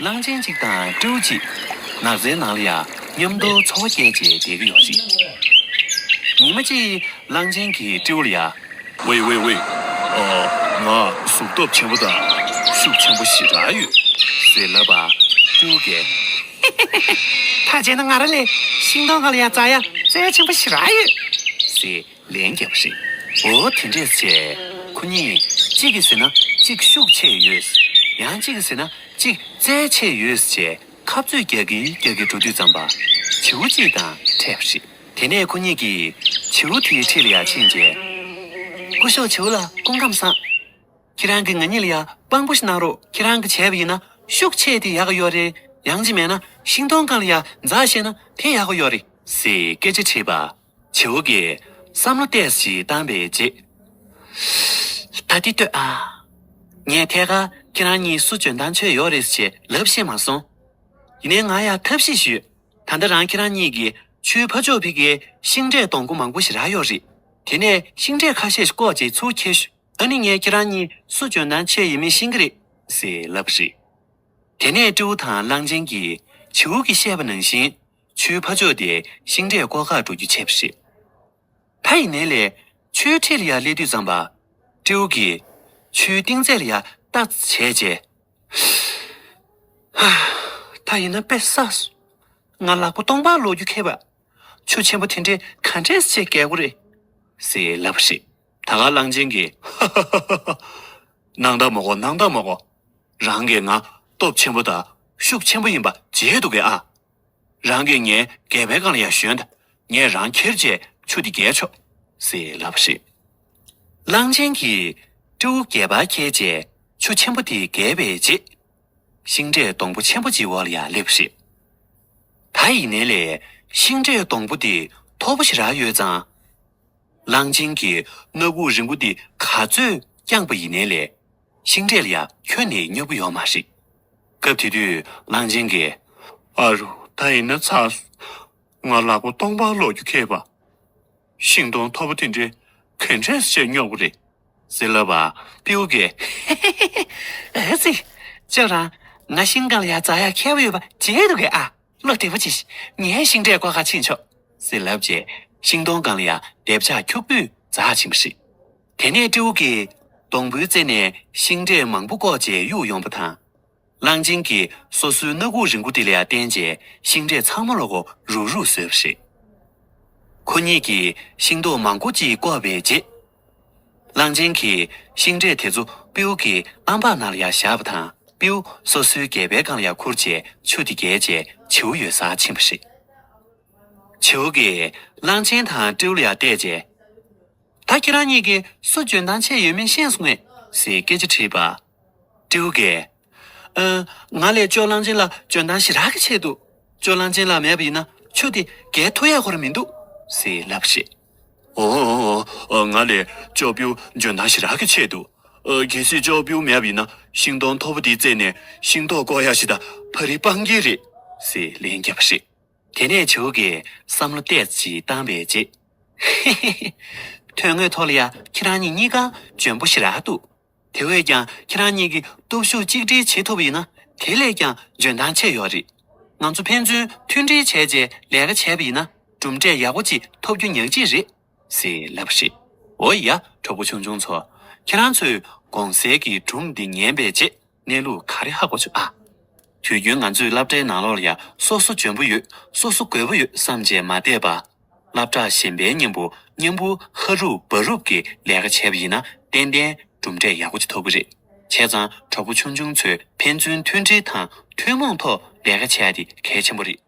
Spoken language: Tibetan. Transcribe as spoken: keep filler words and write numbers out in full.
གླང་ཆེན་གཅིག་དང་སྤྲེའུ་གཅིག་ནགས་ཚལ་ནང་ལ་ཡ་མཉམ་དུ་འཚོ་བ་སྐྱེལ་བྱས་བསྡད་ཀྱི་ཡོད་རེད། ཉི་མ་གཅིག་གླང་ཆེན་གྱིས་སྤྲེའུ་ལ་ཡ། ཝེ་ཝེ་ཝེ། ཨ། ང་གཟུགས་སྟོབས་ཆེན་པོ་དང་ཤུགས་ཆེན་པོ་ཞེ་དྲག་ཡོད་ཟེར་ལབ་པ། སྤྲེའུ་གིས། ད་བྱས་ན་ང་རང་ལས་ཤིང་སྡོང་སྒང་ལ་ཡ་འཛེག་ཡ་རྩལ་ཆེན་པོ་ཞེ་དྲག་ཡོད་ཟེར། ལན་བརྒྱབ་པ་རེད། འོ་དེ་འདྲས་བྱས། ཁོ་གཉིས་གཅིག་གིས་ཟེར་ན་གཅིག་ཤུགས་ཆེ་ཡོད། ཡང་གཅིག་གིས་ཟེར་ན་གཅིག་རྩལ་ཆེ་ཡོད་ཟེར་བྱས་ཁ་རྩོད་རྒྱག་གིན་རྒྱག་གིན་འགྲོ་དུས་ཙམ་པ། བྱིའུ་གཅིག་དང་འཕྲད་པ་རེད། དེ་ནས་ཁོ་གཉིས་ཀྱིས་བྱིའུ་དེའི་འཁྲིས་ལ་ཡར་ཕྱིན་རྗེས། སྐུ་ཞབས་བྱིའུ་ལགས་སྐུ་ཁམས་བཟང་། ཁྱེད་རང་གིས་ང་གཉིས་ལ་ཡ་དཔང་པོ་ཞིག་གནང་རོགས། ཁྱེད་རང་གིས་བྱས་པ་ཡིན་ན་ཤུགས་ཆེ་དེ་ཡག་གི་ཡོད་རེད། ཡང་གཅིག་མེད་ན་ཤིང་སྡོང་སྒང་ལ་ཡ་འཛེག་ཤེས་ན་དེ་ཡག་གི་ཡོད་རེད་ཟེར་སྐད་ཆ་དྲིས་པ། བྱིའུ་གིས་བསམ་བློ་ཏོག་ཙམ་བཏང་བའི་རྗེས། ད་འདི་ལྟོས་ཨ། ངས་ཐད་ཀར་ཁྱེད་རང་གཉིས་སུ་འཇོན་ཐང་ཆེ་ཡོད་རེད་ཅེས་ལབ་ཤེས་མ་སོང་། ཡིན་ནའི་ང་ཡང་ཐབས་ཤེས་ཞུས། ད་ལྟ་རང་ཁྱེད་རང་གཉིས་ཀྱིས་ཆུའི་ཕར་ཕྱོགས་ཕ་གིའི་ཤིང་འབྲས་སྡོང་པོ་མང་པོ་ཞེ་དྲག་ཡོད་རེད། དེ་ནས་ཤིང་འབྲས་ཁ་ཤས་ཤིག་བཀོག་བྱས་ཚུར་ཁྱེར་ཤོག་ཨ་ནི་ངས་ཁྱེད་རང་གཉིས་སུ་འཇོན་ཐང་ཆེ་ཡིན་མིན་ཤེས་ཀྱི་རེད་ཟེར་ལབ་པ་རེད། དེ་ནས་སྤྲེའུ་དང་གླང་ཆེན་གྱིས་བྱིའུ་གིས་བཤད་པ་ནང་བཞིན་ཆུའི་ཕར་ཕྱོགས་དེ་ཤིང་འབྲས་བཀོག་གར་འགྲོ་རྒྱུ་བྱས་པ་རེད། ད་ཡིན་ནའི་ལས་ཆུའི་འཁྲིས་ལ་ཡར་སླེབས་དུས་ཙམ་པ། སྤྲེའུ་གིས་ཆུའི་གཏིང་ཚད་ལ་ཡར་ལྟ་བྱས་རྗེས། ཧ། ད་ཡིན་ན་དཔེ་བསགས་སོང་། ང་ལག་པ་སྟོང་པར་ལོག་རྒྱུ་ཁེལ་བ། ཆུ་ཆེན་པོ་དེ་འདྲས་ག་འདྲས་བྱས་བརྒལ་དགོས་རེད། ཟེར་ལབ་པ་རེད། ད་ག་གླང་ཆེན་གྱིས། ཧ་ཧ་ཧ་ཧ། སྣང་དག་མ་གོ། སྣང་དག་མ་གོ། རང་གིས་ང་སྟོབས་ཆེན་པོ་དང་ཤུགས་ཆེན་པོ་ཡིན་པ་བརྗེད་འདུག་གས་ཨ། རང་གིས་ངའི་སྒལ་པའི་སྒང་ལ་ཡར་ཞོན་དང་། ངས་རང་ཁྱེར་བྱས་ཆུ་དེ་བརྒལ་ཆོག་ཟེར་ལབ་པ་རེད། གླང་ཆེན་གྱིས་སྤྲེའུ་སྒལ་པར་འཁྱེར་བྱས་ཆུ་ཆེན་པོ་དེ་བརྒལ་བའི་རྗེས། ཤིང་འབྲས་སྡོང་པོ་ཆེན་པོ་གཅིག་འོག་ལ་ཡར་སླེབས་པ་རེད། ད་ཡིན་ནའི་ལས་ཤིང་འབྲས་སྡོང་པོ་དེ་མཐོ་པོ་ཞེ་དྲག་ཡོད་ཙང་། གླང་ཆེན་གྱི་སྣ་ཁུག་རིང་པོ་དེ་ག་ཚོད་བརྐྱངས་པ་ཡིན་ནའི་ལས། ཤིང་འབྲས་ལ་ཡ་ཁྱོན་ནས་སྙོབ་ཀྱི་ཡོད་མ་རེད། སྐབས་དེ་དུས་གླང་ཆེན་གྱིས། ཨ་རོ། ད་ཡིན་ན་ཚར་སོང་། ང་ལག་པ་སྟོང་པར་ལོག་རྒྱུ་ཁེལ་བ། ཤིང་སྡོང་མཐོ་པོ་དེ་འདྲས་ག་འདྲས་བྱས་སྙོབ་དགོས་རེད། ཟེར་ལབ་པ། སྤྲེའུ་གིས། ཨེ་ཙི། ཁྱོད་རང་། ང་ཤིང་སྒང་ལ་ཡ་འཛེག་ཡ་མཁས་པོ་ཡོད་པ་བརྗེད་འདུག་གས་ཨ། བློ་བདེ་པོ་བྱེད། ངས་ཤིང་འབྲས་བཀོག་གར་ཕྱིན་ཆོག་ཟེར་ལབ་རྗེས་ཤིང་སྡོང་སྒང་ལ་ཡ་རྡེབ་ཆག་འཁྱུག་པོས་འཛེག་ཕྱིན་པ་རེད། དེ་ནས་སྤྲེའུ་གིས་སྡོང་པོའི་རྩེ་ནས་ཤིང་འབྲས་མང་པོ་བཀོག་བྱས་གཡུགས་ཡོང་པ་དང་། གླང་ཆེན་གྱིས་སོ་སོའི་སྣ་ཁུག་རིང་པོ་དེ་ལ་ཡ་བརྟེན་བྱས་ཤིང་འབྲས་ཚང་མ་ལོག་གོ་རུག་རུག་བཟོས་པ་རེད། ཁོ་གཉིས་ཀྱིས་ཤིང་ཏོག་མང་པོ་ཅིག་བཀོག་པའི་རྗེས། གླང་ཆེན་གྱིས་ཤིང་འབྲས་དེ་ཚོ་སྤྲེའུ་གི་ཨམ་ཕྲག་ནང་ལ་ཡ་བཞག་པ་དང་། སྤྲེའུ་སོ་སོའི་སྒལ་པའི་སྒང་ལ་ཡ་ཁུར་བྱས་ཆུ་དེ་བརྒལ་བྱས་བྱིའུ་ཡོད་སར་ཕྱིན་པ་རེད། བྱིའུ་གིས་གླང་ཆེན་དང་སྤྲེའུ་ལ་ཡ་བལྟས་རྗེས། ད་ཁྱེད་རང་གཉིས་ཀྱིས་སུ་འཇོན་ཐང་ཆེ་ཡོད་མེད་ཤེས་སོང་ངས་ཟེར་སྐད་ཆ་དྲིས་པ། སྤྲེའུ་གིས། ཨ། ང་ལས་ཅོ་གླང་ཆེན་ལགས་འཇོན་ཐང་ཞེ་དྲག་གི་ཆེ་འདུག་ཅོ་གླང་ཆེན་ལགས་མེད་པ་ཡིན་ན་ཆུ་དེ་བརྒལ་ཐུབ་ཡག་ཁོ་རང་མི་འདུག་ཟེར་ལབ་པ་རེད། ཨོ། ཨོ། ཨོ། ང་ལས་ཅོ་སྤྲེའུ་འཇོན་ཐང་ཞེ་དྲག་གི་ཆེ་འདུག་ཨ། གལ་སྲིད་ཅོ་སྤྲེའུ་མེད་པ་ཡིན་ན་ཤིང་སྡོང་མཐོ་པོ་དེའི་རྩེ་ནས་ཤིང་ཏོག་བཀོག་ཡག་ཞིག་ད་ཕ་རི་སྤང་གི་རེད་ཟེར་ལན་བརྒྱབ་པ་རེད། དེ་ནས་བྱིའུ་གིས་བསམ་བློ་ཏོག་ཙམ་ཅིག་བཏང་བའི་རྗེས། ཧེ་ཧེ་ཧེ། དོན་དངོས་ཐོག་ལ་ཡ་ཁྱེད་རང་གཉིས་གཉིས་ཀ་འཇོན་པོ་ཞེ་དྲག་འདུག་དེ་བས་ཀྱང་ཁྱེད་རང་གཉིས་ཀྱིས་སྟོབས་ཤུགས་གཅིག་སྒྲིལ་བྱེད་ཐུབ་པ་ཡིན་ན་དེ་ལས་ཀྱང་འཇོན་ཐང་ཆེ་ཡོད་རེད། ང་ཚོ་ཕན་ཚུན་མཐུན་སྒྲིལ་བྱས་རྗེས་ལས་ཀ་བྱས་པ་ཡིན་ན་གྲུབ་འབྲས་ཡག་པོ་ཅིག་ཐོབ་རྒྱུ་ཉག་གཅིག་རེད། ཟེར་ལབ་པ་རེད། འོ་ཡ། གྲོགས་པོ་ཆུང་ཆུང་ཚོ། ཁྱེད་རང་ཚོས་གོང་གསལ་གྱི་སྒྲུང་འདི་ཉན་པའི་རྗེས་གནས་ལུགས་ག་རེ་ཧ་གོ་བྱུང་ཨ། དུས་རྒྱུན་ང་ཚོས་སློབ་གྲྭའི་ནང་ལོགས་ལ་ཡ་སོ་སོ་འཇོན་པོ་ཡོད། སོ་སོ་རྒོད་པོ་ཡོད་བསམ་བྱས་མ་བསྡད་པ། སློབ་གྲྭ་གཞན་པའི་མཉམ་པོ་མཉམ་པོ་ཧ་རུབ་བ་རུབ་ཀྱིས་ལས་ཀ་བྱས་པ་ཡིན་ན་ཏན་ཏན་གྲུབ་འབྲས་ཡག་པོ་ཅིག་ཐོབ་ཀྱི་རེད། བྱས་ཙང་གྲོགས་པོ་ཆུང་ཆུང་ཚོས་ཕན་ཚུན་མཐུན་སྒྲིལ་དང་ཐུན་མོང་ཐོག་ལས་ཀ་བྱས་ཏེ་གལ་ཆེན་པོ་རེད།